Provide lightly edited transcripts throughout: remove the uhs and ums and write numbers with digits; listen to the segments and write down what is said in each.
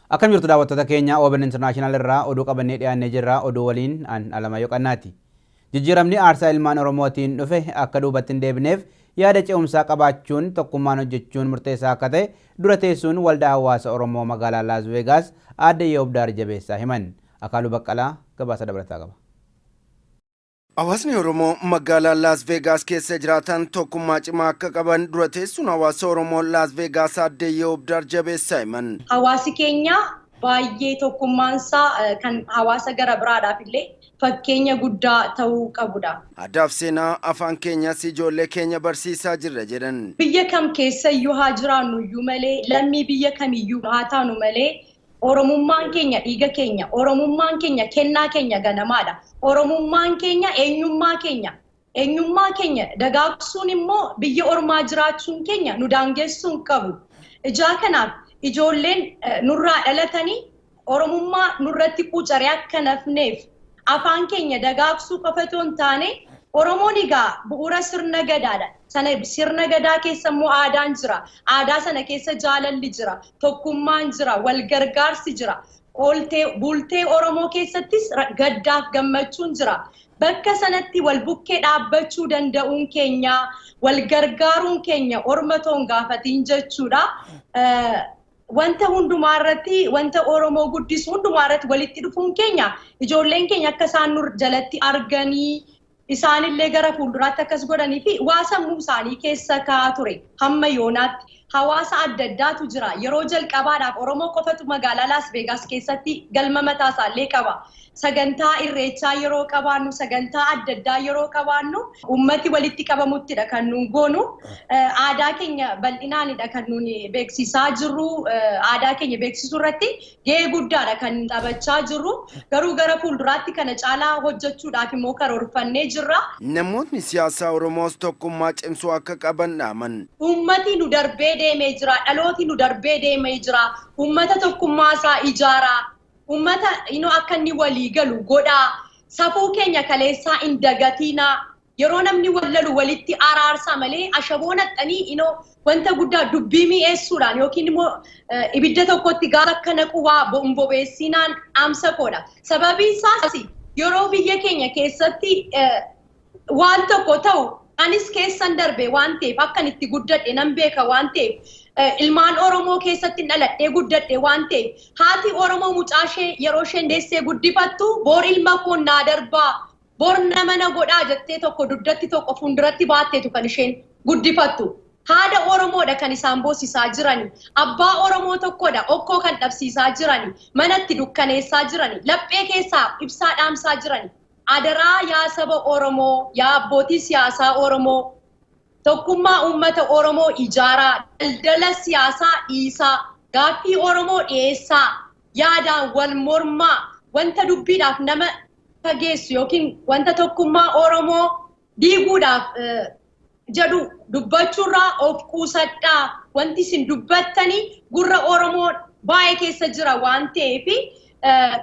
Akkam jirtu daawwattoota keenya? OBN International irraa oduu qabannee dhiyaannee jirra. Oduu waliin an Alamayyoo Qannaati. Jijjiiramni aarsaa ilmaan Oromootiin dhufe akka duubatti hin deebineef yaada ce'umsaa qabaachuun tokkummaan hojjechuun murteessaa akka ta'e dura teessuun Waldaa Hawaasa Oromoo magaalaa Laas Veegaas Aadde Ye'ubdaar Jabeessaa himan. Akaaluu Baqqalaa gabaasa dabalataa qaba. Hawaasni Oromoo magaalaa Laas Veegaas keessa jiraatan tokkummaa cimaa akka qaban dura teessuun hawaasa Oromoo Laas Veegaas Aadde Ye'ubdaar Jabeessaa himan. Hawaasi keenya baay'ee tokkummaansaa kan hawaasa gara biraadhaaf illee fakkeenya guddaa ta'uu qabudha. Aadaaf seenaa afaan keenyas ijoollee keenya barsiisaa jirra jedhan. Biyya kam keessa iyyuu haa jiraannu iyyuu malee, lammii biyya kamiyyuu haa taanu malee, Oromummaan keenya dhiiga keenya, Oromummaan keenya kennaa keenya ganamaadha. Oromummaan keenya eenyummaa keenya. Eenyummaa keenya dagaagsuun immoo biyya ormaa jiraachuun keenya nu daangessuu hin qabu. Ijaa kanaaf ijoolleen nurraa dhalatanii Oromummaa nurratti quucaree akka nafneef afaan keenya dagaagsuu qofa otoo hin taane, Oromoon egaa bu'uura sirna gadaadha. Sana sirna gadaa keessa immoo aadaan jira. Aadaa sana keessa jaalalli jira, tokkummaan jira, wal gargaarsi jira. Ooltee bultee Oromoo keessattis gaddaaf gammachuun jira. Bakka sanatti wal bukkee dhaabbachuu danda'uun keenya, wal gargaaruun keenya orma toon gaafatiin jechuudha. Wanta hundumaa irratti, wanta Oromoo guddisu hundumaa irratti walitti dhufuun keenya ijoolleen keenya akka isaan nur jalatti arganii isaanillee gara fuulduraatti akkas godhanii fi waa sammuu isaanii keessa kaa'aa ture hamma yoonaatti. Hawaasa adda addaatu jira. Yeroo jalqabaadhaaf Oromoo qofatu magaalaa Laas Veegaas keessatti galma mataa isaallee qaba. Sagantaa irreechaa yeroo qabaannu, sagantaa adda addaa yeroo qabaannu, uummati walitti qabamuttidha kan nuun goonu. Aadaa keenya bal'inaanidha kan nuun beeksisaa jirru. Aadaa keenya beeksisuu irratti gahee guddaadha kan taphachaa jirru. Garuu gara fuulduraatti kana caalaa hojjechuudhaaf immoo karoorfannee jirra. Namootni siyaasaa Oromoos tokkummaa cimsuu akka qaban dhaaman. Uummati nu darbee deemee jira. Dhalooti nu darbee deemee jira. Uummata tokkummaa isaa ijaaraa. Uummata inoo akka inni walii galu godhaa. Safuu keenya kaleessaa hin dagatiinaa. Yeroo namni wal lalu walitti araarsaa malee ashaboo naqxanii inoo wanta guddaa dubbii mi'eessuudhaan yookiin immoo ibidda tokkotti gaara akka naqu waa bobeessinaan dhaamsa koodha. Sababiin isaas yeroo biyya keenya keessatti waan tokko ta'u anis keessan darbe waan ta'eef, akkan itti guddadhe nan beeka waan ta'eef, ilmaan Oromoo keessatti dhaladhee guddadhe waan ta'eef, haati Oromoo mucaa ishee yeroo isheen deessee guddifattu boor ilma koo naa darbaa, bor nama na godhaa jettee tokko dugdatti tokko fuulduratti baatteetu kan isheen guddifattu. Haadha Oromoodha kan isaan boosisaa jirani. Abbaa Oromoo tokkodha okkoo kan dhabsiisaa jirani. Manatti dukkaneessaa jirani. Laphee keessaa ibsaa dhaamsaa jirani. Adaraa yaa saba Oromoo, yaa abbootii siyaasaa Oromoo, tokkummaa uummata Oromoo ijaaraa, daldala siyaasaa dhiisaa, gaaffii Oromoo dhiyeessaa, yaadaan wal mormaa, wanta dubbiidhaaf nama fageessu yookiin wanta tokkummaa Oromoo diiguudhaaf jedhu dubbachuurraa of quusadhaa. Wanti isin dubbattanii gurra Oromoo baay'ee keessa jira waan ta'eef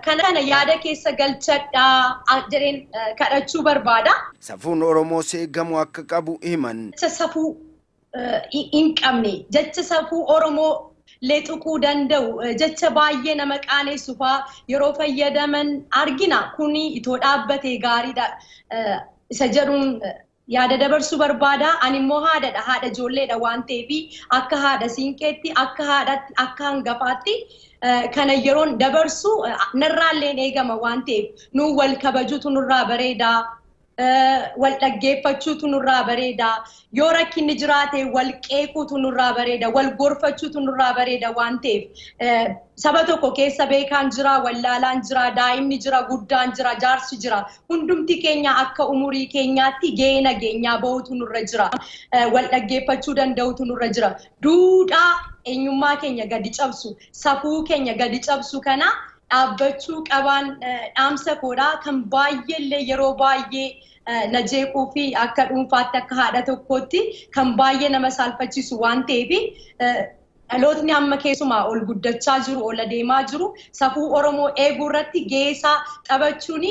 kana yaada keessa galchadhaa jedheen kadhachuu barbaada. Safuun Oromoo eegamuu akka qabu himan. Jecha safuu hin qabne, jecha safuu Oromoo tuquu danda'u, jecha baay'ee nama qaanessu fa'aa yeroo fayyadaman argina. Kuni itoo dhaabbatee gaariidha isa jedhuun yaada dabarsuu barbaada. Ani immoo haadhadha. Haadha ijoolleedha waan ta'eef akka haadha siinqeetti, akka haadhaatti, akka hangafaatti kana yeroon dabarsu narraalleen eegama waan ta'eef nu wal kabajuutu nurraa bareedaa. Wal dhaggeeffachuutu nurraa bareeda. Yoo rakkinni jiraate wal qeequutu nurraa bareeda. Wal gorfachuutu nurraa bareeda waan ta'eef saba tokko keessa beekaan jira, wallaalaan jira, daa'imni jira, guddaan jira, jaarsi jira. Hundumti keenya akka umurii keenyaatti gahee nageenyaa bahuutu nurra jira. Wal dhaggeeffachuu danda'utu nurra jira. Duudhaa eenyummaa keenya gadi cabsu, safuu keenya gadi cabsu kana dhaabbachuu qabaan dhaamsa koodha. Kan baay'eellee yeroo baay'ee na jeequu fi akka dhuunfaatti akka haadha tokkootti kan baay'ee nama saalfachiisu waan ta'eef Dhalootni amma keessumaa ol guddachaa jiru, ol adeemaa jiru, safuu Oromoo eeguu irratti gahee taphachuun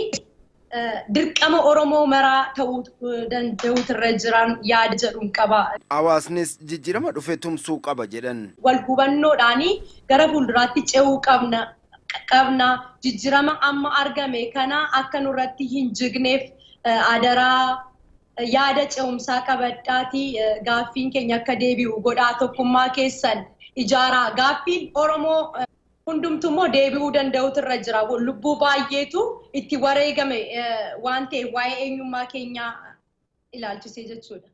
dirqama Oromoo maraa ta'uu danda'uutu irra jiran yaada jedhuun qaba. Hawaasnis jijjiirama dhufe tumsuu qaba jedhan. Wal hubannoodhaan gara fuulduraatti ce'uu qabna. Qabna jijjiirama amma argame kana akka nurratti hin jigneef adaraa yaada ce'umsaa qabadhaatii gaaffiin keenya akka deebi'u godhaa, tokkummaa keessan ijaaraa, gaaffiin Oromoo hundumtuu immoo deebi'uu danda'utu irra jira. Lubbuu baay'eetu itti wareegame waan ta'eef waa'ee eenyummaa keenyaa ilaalchisee jechuudha.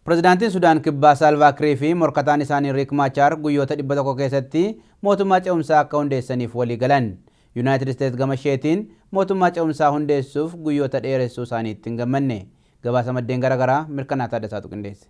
Pireezidaantiin Sudaan Kibbaa Saalvaa Kiir fi morkataan isaanii Riik Maachaar guyyoota 100 keessatti mootummaa ce'umsaa akka hundeessaniif walii galan. Yuunaayitid Isteets gama isheetiin mootummaa ce'umsaa hundeessuuf guyyoota dheeressuu isaaniitti hin gammanne. Gabaasa maddeen garaagaraa Mirkanaa Taaddasaatu qindeesse.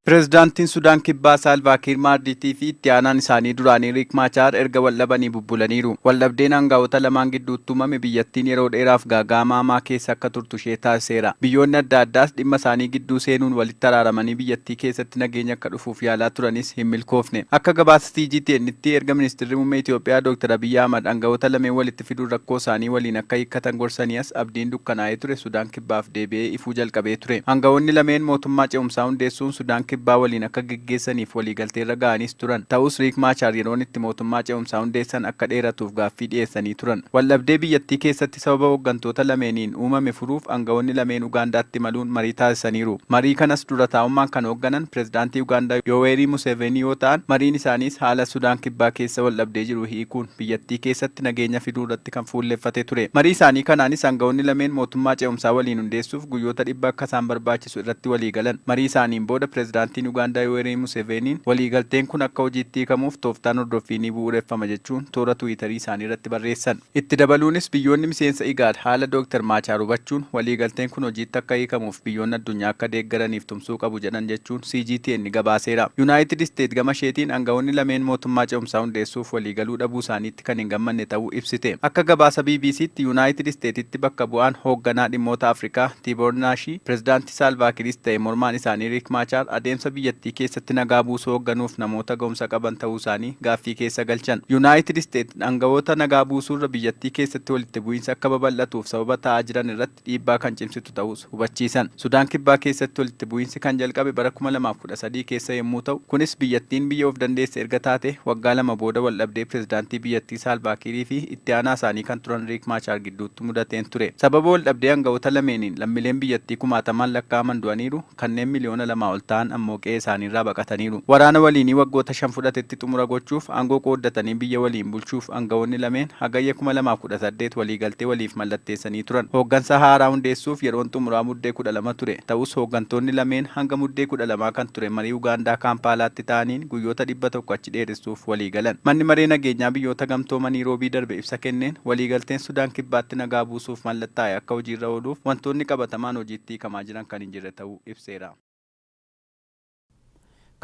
Pireezidaantiin Sudaan Kibbaa Saalvaa Kiir Maardiitii fi itti aanaan isaanii duraanii Riik Maachaar erga wal dhabanii bubbulaniiru. Waldhabdeen aangaa'ota lamaan gidduutti uumame biyyattiin yeroo dheeraaf gaaga'ama hamaa keessa akka turtu ishee taasiseera. Biyyoonni adda addaas dhimma isaanii gidduu seenuun walitti araaramanii biyyattii keessatti nageenya akka dhufuuf yaalaa turanis hin milkoofne. Akka gabaasa CGTN'tti erga ministeerri muummee Itoophiyaa Dr. Abiyyi Ahmad aangaa'ota lameen walitti fiduun rakkoo isaanii waliin akka hiikkatan gorsanii as abdiin dukkanaa'ee ture Sudaan Kibbaaf deebi'ee ifuu jalqabee ture. Aangaa'onni lameen mootummaa ce'umsaa hundeessuun Sudaan Kibbaa waliin akka geggeessaniif waliigalteerra ga'anis turan. Ta'us Riik Maachaar yeroon itti mootummaa ce'umsaa hundeessan akka dheeratuuf gaaffii dhiyeessanii turan. Waldhabdee biyyattii keessatti sababa hooggantoota lameeniin uumame furuuf aangawoonni lameen Ugaandaatti imaluun marii taasisaniiru. Marii kanas dura taa'ummaan kan hoogganan pireezidaantii Ugaandaa Yooweerii Museveni yoo ta'an, mariin isaaniis haala Sudaan Kibbaa keessa waldhabdee jiru hiikuun biyyattii keessatti nageenya fiduu irratti kan fuulleffate ture. Marii isaanii kanaanis aangawoonni lameen mootummaa ce'umsaa waliin hundeessuuf guyyoota 100 akka isaan barbaachisu irratti walii galan. Marii isaaniin booda pireezidaantiin Ugaandaa Yooweerii Museveniin waliigalteen kun akka hojiitti hiikamuuf tooftaan hordoffii ni bu'uureffama jechuun toora Tiwiitarii isaanii irratti barreessan. Itti dabaluunis biyyoonni miseensa IGAD haala Dr. Maachaar hubachuun waliigalteen kun hojiitti akka hiikamuuf biyyoonni addunyaa akka deeggaraniif tumsuu qabu jedhan jechuun CGTN gabaaseera. Yuunaayitid Isteet gama isheetiin aangawoonni lameen mootummaa ce'umsaa hundeessuuf waliigaluu dhabuu isaaniitti kan hin gammanne ta'uu ibsite. Akka gabaasa BBCtti Yuunaayitid Isteetitti bakka bu'aan hoogganaa dhimmoota Afrikaa Tiiboor Naashii pireezidaantii Saalvaa Kiiris ta'e mormaan isaanii Riik Maachaar adeemsa biyyattii keessatti nagaa buusuu hoogganuuf namoota ga'umsa qaban ta'uu isaanii gaaffii keessa galchan. Yuunaayitid Isteet aangawoota nagaa buusuurra biyyattii keessatti walitti bu'iinsa akka babal'atuuf sababa ta'aa jiran irratti dhiibbaa kan cimsitu ta'us hubachiisan. Sudaan Kibbaa keessatti walitti bu'iinsi kan jalqabe bara 2013 keessa yommuu ta'u, kunis biyyattiin biyya of dandeesse erga taate waggaa 2 booda waldhabdee pireezidaantii biyyattii Saalvaa Kiirii fi itti aanaa isaanii kan turan Riik Maachaar gidduutti mudateen ture. Sababa waldhabdee aangawoota lameeniin lammiileen biyyattii kumaatamaan lakkaa'aman du'aniiru, kanneen miliyoona 2 ol ta'an ammoo qe'ee isaaniirraa baqataniiru. Waraana waliinii waggoota 5 fudhatetti xumura gochuuf aangoo qooddatanii biyya waliin bulchuuf aangawoonni lameen hagayya 2018 waliigaltee waliif mallatteessanii turan. Hooggansa haaraa hundeessuuf yeroon xumuraa Muddee 12 ture. Ta'us hooggantoonni lameen hanga Muddee 12 kan ture marii Ugaandaa Kaampaalaatti ta'aniin guyyoota 100 achi dheeressuuf walii galan. Manni maree nageenyaa biyyoota gamtoomanii roobii darbe ibsa kenneen waliigalteen Sudaan Kibbaatti nagaa buusuuf mallattaa'e akka hojiirra ooluuf wantoonni qabatamaan hojiitti hiikamaa jiran kan hin jirre ta'uu ibseera.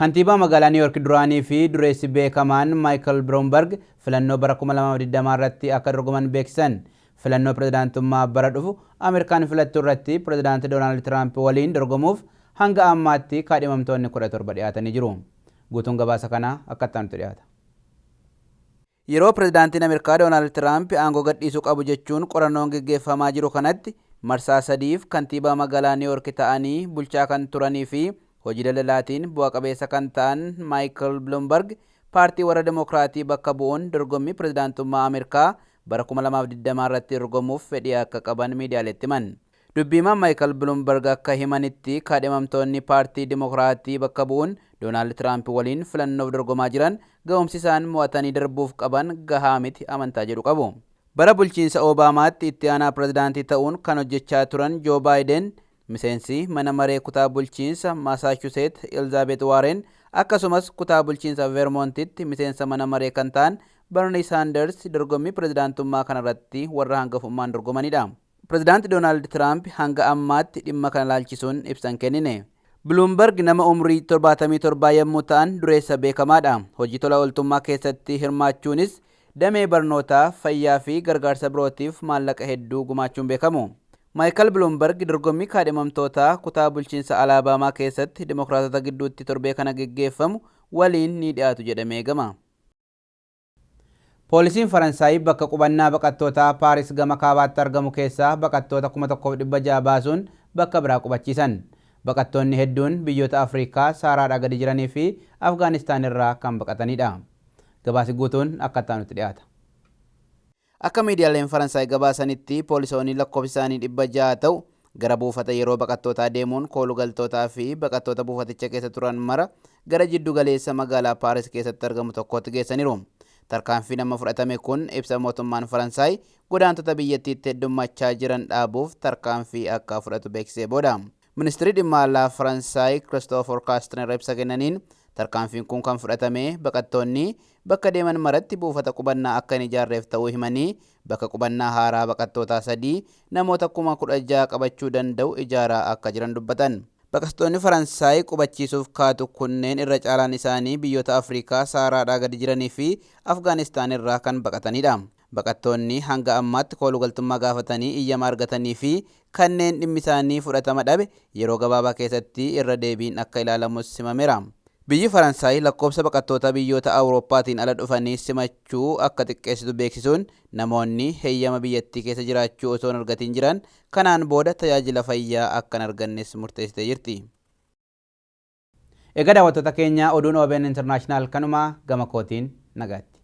Kantiibaa magaalaa Niw Yoork duraanii fi dureessi beekamaan Maayikal Biroomberg filannoo bara 2020 irratti akka dorgoman beeksisan. Filannoo pireezidaantummaa bara dhufu Ameerikaan filattu irratti pireezidaantii Doonaald Tiraamp waliin dorgomuuf hanga ammaatti kaadhimamtoonni 17 dhiyaatanii jiru. Guutuun gabaasa kanaa akka itti dhiyaata. Yeroo pireezidaantiin Ameerikaa Doonaald Tiraamp aangoo gadhiisuu qabu jechuun qorannoon geggeeffamaa jiru kanatti marsaa sadiif kantiibaa magaalaa Niw Yoork ta'anii bulchaa kan turanii fi hojii daldalaatiin bu'a qabeessa kan ta'an Maayikal Bloomberg paartii warra Dimokiraatii bakka bu'uun dorgommii pireezidaantummaa Ameerikaa bara 2020 irratti dorgomuuf fedhii akka qaban miidiyaaleetti himan. Dubbiimaan Maayikal Bloomberg akka himanitti kaadhimamtoonni paartii Dimokiraatii bakka bu'uun Doonaald Tiraamp waliin filannoof dorgomaa jiran ga'umsi isaan mo'atanii darbuuf qaban gahaa miti amantaa jedhu qabu. Bara bulchiinsa Obaamaatti itti aanaa pireezidaantii ta'uun kan hojjechaa turan Joo Baayiden, miseensi mana maree kutaa bulchiinsa Masaachuseet Elizaabeet Waareen, akkasumas kutaa bulchiinsa Vermontitti miseensa mana maree kan ta'an Barnii Saanders dorgommii pireezidaantummaa kanarratti warra hangafummaan dorgomanidha. Pireezidaanti Doonaald Tiraamp hanga ammaatti dhimma kana laalchisuun ibsan kennine. Bloomberg nama umrii 77 yommuu ta'an dureessa beekamaadha. Hojii tola ooltummaa keessatti hirmaachuunis damee barnootaa, fayyaa fi gargaarsa birootiif maallaqa hedduu gumaachuun beekamu. Maayikal Biluumberg dorgommii kaadhimamtootaa kutaa bulchiinsa Alaabaamaa keessatti Dimokiraatota gidduutti torbee kana geggeeffamu waliin ni dhiyaatu jedhamee eegama. Poolisiin Faransaay bakka qubannaa baqattootaa Paaris gama kaabaatti argamu keessaa baqattoota 1600 baasuun bakka biraa qubachiisan. Baqattoonni hedduun biyyoota Afrikaa Saaraadhaa gadi jiranii fi Afgaanistaan irraa kan baqatanidha. Gabaasi guutuun akka itti dhiyaata. Akka miidiyaaleen Faransaay gabaasanitti, poolisoonni lakkoofsi isaanii 600 ta'u gara buufata yeroo baqattootaa deemuun koolugaltootaa fi baqattoota buufaticha keessa turan mara gara jiddu galeessa magaalaa Paaris keessatti argamu tokkotti geessaniiru. Tarkaanfiin amma fudhatame kun ibsa mootummaan Faransaay godaantota biyyattiitti heddummachaa jiran dhaabuuf tarkaanfii akka fudhatu beeksisee booda. Ministeerri dhimma alaa Faransaay Kiristoofor Kaastiner ibsa kennaniin, tarkaanfiin kun kan fudhatame baqattoonni bakka deeman maratti buufata qubannaa akka hin ijaarreef ta'uu himanii, bakka qubannaa haaraa baqattootaa sadii namoota 16,000 qabachuu danda'u ijaaraa akka jiran dubbatan. Baqattoonni Faransaay qubachiisuuf kaatu kunneen irra caalaan isaanii biyyoota Afrikaa Saaraadhaa gadi jiranii fi Afgaanistaan irraa kan baqatanidha. Baqattoonni hanga ammaatti koolugaltummaa gaafatanii iyyama argatanii fi kanneen dhimmi isaanii fudhatama dhabe yeroo gabaabaa keessatti irra deebiin akka ilaalamus himameera. Biyyi Faransaay lakkoofsa baqattoota biyyoota Awurooppaatiin ala dhufanii simachuu akka xiqqeessitu beeksisuun, namoonni heeyyama biyyattii keessa jiraachuu osoo hin argatin jiran kanaan booda tajaajila fayyaa akka hin argannes murteessitee jirti. Egaa daawwattoota keenya, oduun OBN International kanuma. Gama kootiin nagaatti.